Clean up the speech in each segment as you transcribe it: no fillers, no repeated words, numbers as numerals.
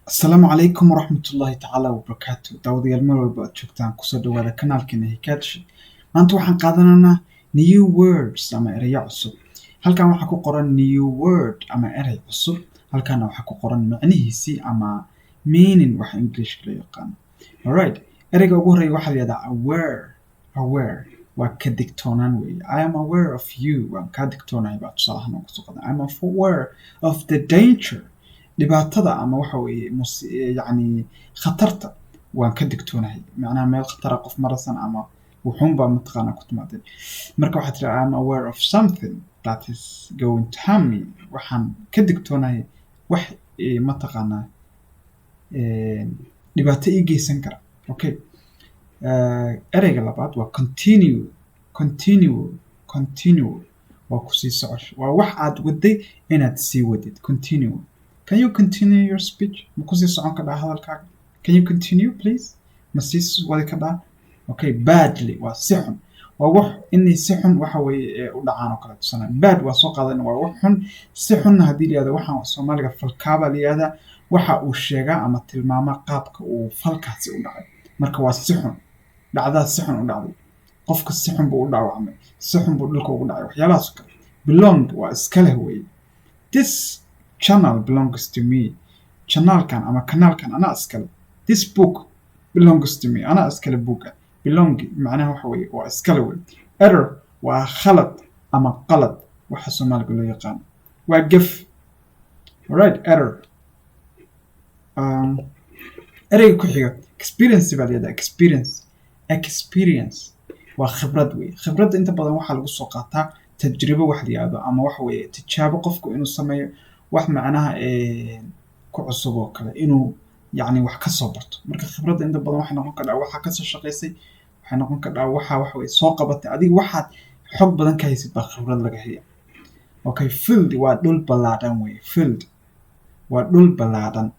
Asalaamu calaykum waraxmatullaahi tacaala wabarakaatu. Daawadayaal, meel walba aad joogtaan, kusoo dhawaada kanaalkeena Hikaadshi. Maanta waxaan qaadanaynaa new words ama ereyo cusub. Halkan waxaa ku qoran new word ama erey cusub, halkaana waxaa ku qoran micnihiisii ama meaning, waxa Englishka loo yaqaano. Alright, ereyga ugu horreeya waxaa la yihahdaa aware. Aware waa ka digtoonaan weeye. I am aware of you, waan kaa digtoonahay baa tusaale ahaan ugu soo qadan. I am aware of the danger, dhibaatada ama waxa weeye yacni khatarta waan ka digtoonahay. Macnaha meel khatara qof marasan ama wuxuunbaa mataqaanaa ku timaadeen. Marka waxaa tiri, "I am aware of something that is going to harm me." Waxaan ka digtoonahay wax mataqaanaa dhibaato ii geysan kara. Okay, ereyga labaad waa continue. Continue, continue waa kusii socosho, waa wax aad waday inaad sii wadid. Continue. Can you continue your speech? Ma kusii socon kadhaa hadalkaaga? Can you continue, please? Ma sii wadi kadhaa? Okay, badly waa si xun, waa wax inay si xun waxa weeye u dhacaan oo kale. Tusana bad waa soo qaadan, waa wax xun, si xunna haddii la yihahdo, waxaan Soomaaliga falkaaba la yihahdaa, waxa uu sheegaa ama tilmaamaa qaabka uu falkaasi u dhacay. Marka waa si xun, dhacdaas si xun u dhacday, qofka si xun buu u dhaawacmay, si xun buu dhulka ugu dhacay, waxyaalahaas oo kale. Belong waa iska leh weeye. This channel belongs to me, channelkan ama kanaalkan anaa iskale. This book belongs to me, anaa iskale booka. Belong macnaha waxa weeye waa iskale wey. Error waa khalad ama qalad, waxa Soomaaliga loo yaqaano waa gef. Alright, error. Ereyga ku xiga experience baa la yihahdaa. Experience, experience waa khibrad wey. Khibradda inta badan waxaa lagu soo qaataa tajribo wax la yihahdo ama waxa weeye tijaabo, qofku inuu sameeyo wax macnaha ku cusub oo kale, inuu yacni wax ka soo barto. Marka khibradda inta badan waxay noqon kardhaa waxaa kasoo shaqaysay, waxay noqon kardhaa waxa weye soo qabatay adiga, waxaad xog badan ka haysid baa khibrad laga haya. Okay, field waa dhul ballaadhan weye. Field waa dhul ballaadhan.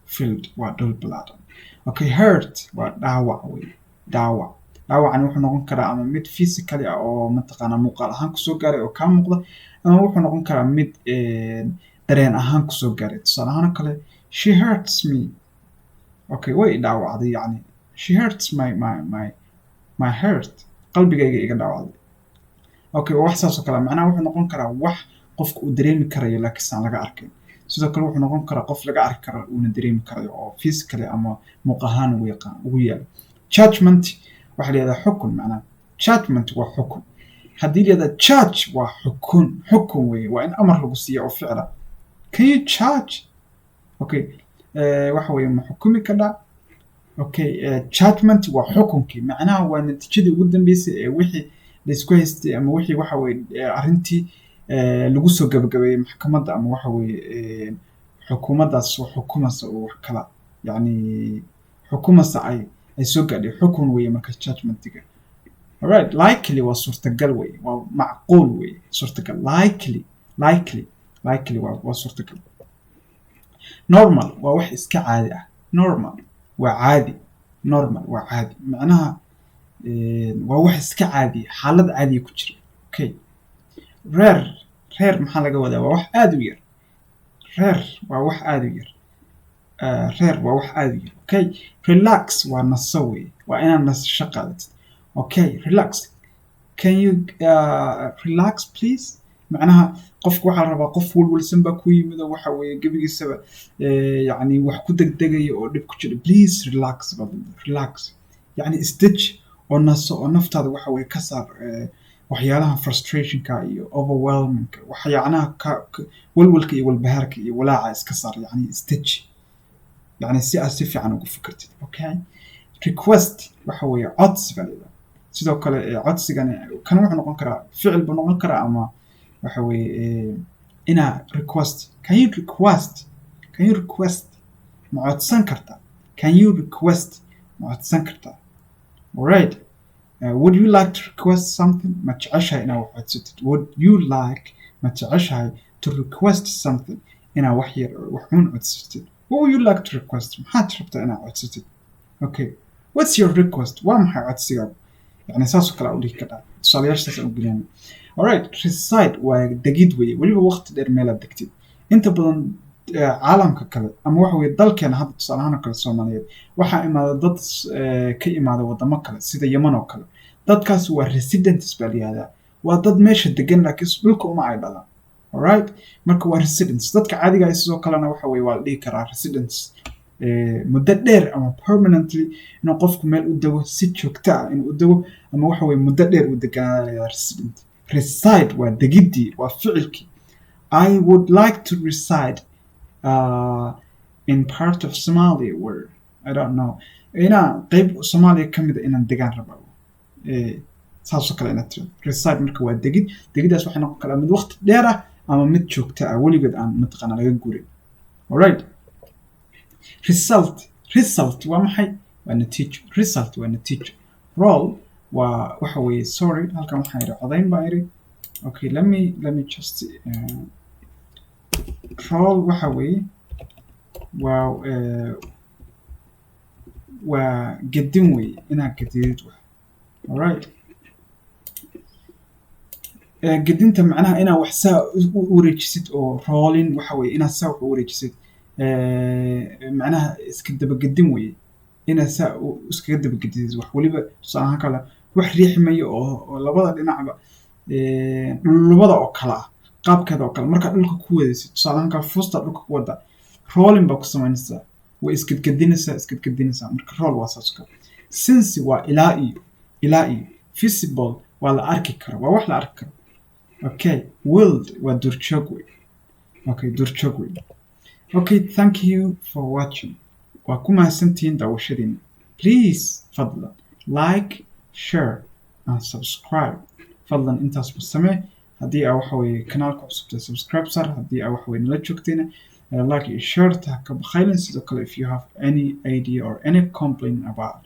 Field waa dhul ballaadhan. Okay, hurt waa dhaawac weye. Dhaawac, dhaawacani wuxuu noqon karaa ama mid physically ah oo mataqaanaa muuqaal ahaan kusoo gaaray oo kaa muuqda, ama wuxuu noqon karaa mid dareen ahaan kusoo gaaray. Tusaale ahaan oo kale, she hurts me. Okay, way dhaawacday, yacni she hurts my heart, qalbigayga iga dhaawacday. Okay, waa wax saas oo kale. Macnaha wuxuu noqon karaa wax qofka uu dareemi karayo laakiinse aan laga arkayn. Sidoo kale wuxuu noqon karaa qof laga arki karo uuna dareemi karayo oo physically ama muuq ahaan ugu yaqaan ugu yaalo. Judgment waxaa la yihahdaa xukun. Macnaha judgment waa xukun. Haddii la yihahdaa judge waa xukun, xukun weeye, waa in amar lagu siiya oo ficla. Can you judge? Okay, waxa weeye ma xukumi kadhaa? Okay, judgment waa xukunkii, macnaha waa natiijadii ugu dambeysay ee wixii laisku haystay ama wixii waxa weye arrintii lagu soo gabagabeeyey maxkamadda ama waxa weeye xukuumaddaas wax xukumaysa oo wax kala yacni xukumaysa ay soo gaadhay xukun weeye marka judgmentiga. Alright, likely waa suurtagal weeye, waa macquul weeye, suurtagal. Likely, likely, likely waa suurtagal. Normal waa wax iska caadi ah. Normal waa caadi. Normal waa caadi, macnaha waa wax iska caadi, xaalad caadiya ku jira. Okay, rare. Rare maxaa laga wadaa? Waa wax aad u yar. Rare waa wax aad u yar. Rare waa wax aad u yar. Okay, relax waa naso weeye, waa inaad nasasho qaadatid. Okay, relax. Can you relax, please? Macnaha qofka waxaa la rabaa, qof walwalsan baa ku yimid oo waxa weeye gebigiisaba yacni wax ku degdegaya oo dhib ku jira. Please relax baad leedahay. Relax yacni isdeji oo naso oo naftaada waxa weeye ka saar waxyaalaha frustrationka iyo overwhelmingka, waxyaalaha ka walwalka iyo walbahaarka iyo walaaca iska saar, yacni isdeji, yacni si aad si fiican ugu fikirtid. Okay, request waxa weeye codsi baa la yidhahdaa. Sidoo kale codsigani kan wuxuu noqon karaa ficil buu noqon karaa ama waxa weeye inaa request. Can you request? Can you request? Ma codsan kartaa? Can you request? Ma codsan kartaa? Alright, would you like to request something? Ma jeceshahay inaad wax codsatid? Would you like, ma jeceshahay, to request something, inaad wax yar wax uun codsatid? What would you like to request? Maxaad rabtaa inaad codsatid? Okay, what's your request? Waa maxay codsigaagu? Yani saasoo kale u dhihi kartaa, tusaalayaashaas aan u gelina. Alright, reside waa degid weeye, weliba waqti dheer meelaad degtid inta badan. Caalamka kale ama waxa weye dalkeena hadda, tusaale ahaan oo kale Soomaaliyeed, waxaa imaada dad ka imaada wadamo kale sida Yemen oo kale. Dadkaas waa residents baa la yihahdaa. Waa dad meesha degan, laakiin dhulka uma ay dhalan. Alright, marka waa residents. Dadka caadiga ah sidoo kalena waxa weye waa la dhihi karaa residents. Muddo dheer ama permanently inuu qofku meel u dego, si joogto ah inuu u dego, ama waxa weye muddo dheer uu deganaada la yihahdaa resident. Reside waa degiddii, waa ficilkii. I would like to reside in part of Somalia where I don't know, inaan qeyb Soomaaliya ka mid a inaan degaan rabaa, saasoo kale inaad tiro reside. Marka waa degid. Degiddaas waxay noqon karaa mid waqti dheer ah ama mid joogto ah, weligeed aan mataqaana laga guurin. Alright, result. Result waa maxay? Waa natiijo. Result waa natiijo. Roll waa waxa weeye, sorry, halkan waxaan idhi codayn baan idhi. Okay, let me just roll waxa weeye waa gedin weeye, inaad gedidid wax. Alright, gedinta macnaha inaad wax saa u wareejisid oo rolling waxa weeye inaad saa wax u wareejisid, macnaha iska dabagedin weeye, inaad saa iskaga dabagedisid wax. Weliba tusaale ahaan kale wax riixmaya oo labada dhinacba dhulubada oo kale ah, qaabkeeda oo kale markaad dhulka ku wadaysid. Tusaale ahaan kale fuustaad dhulka ku wada, rolling baa ku samaynaysaa, way isgedgedinaysaa, isgedgedinaysaa. Marka roll waa saas oo kale. Since waa ilaa iyo, ilaa iyo. Visible waa la arki karo, waa wax la arki karo. Okay, wild waa duurjoog wey. Okay, duurjoog wey. Okay, thank you for watching. Waa ku mahadsantihiin daawashadiina. Please, fadlan, like, share and subscribe. Fadlan intaasba samee. Haddii aa waxa weeye kanaalka cusubta, subscribe sar. Haddii aa waxa weye nala joogtayna, like iyo share ta ka bakhaylin. Sidoo kale, if you have any idea or any complaint about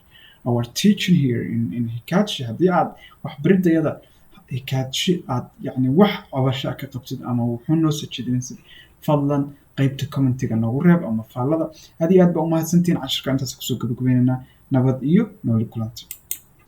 our teaching here in Hikaadshe, haddii aad waxbaridayada Hikaadshe aad yacni wax cabasho ka qabtid ama wuxuu noo soo jeedinaysid, fadlan qaybta commentiga noogu reeb ama faallada. Aad iyo aad baa umahadsantihiin. Cashirka intaas kusoo gabagabaynaynaa. Nabad iyo nooli kulanti.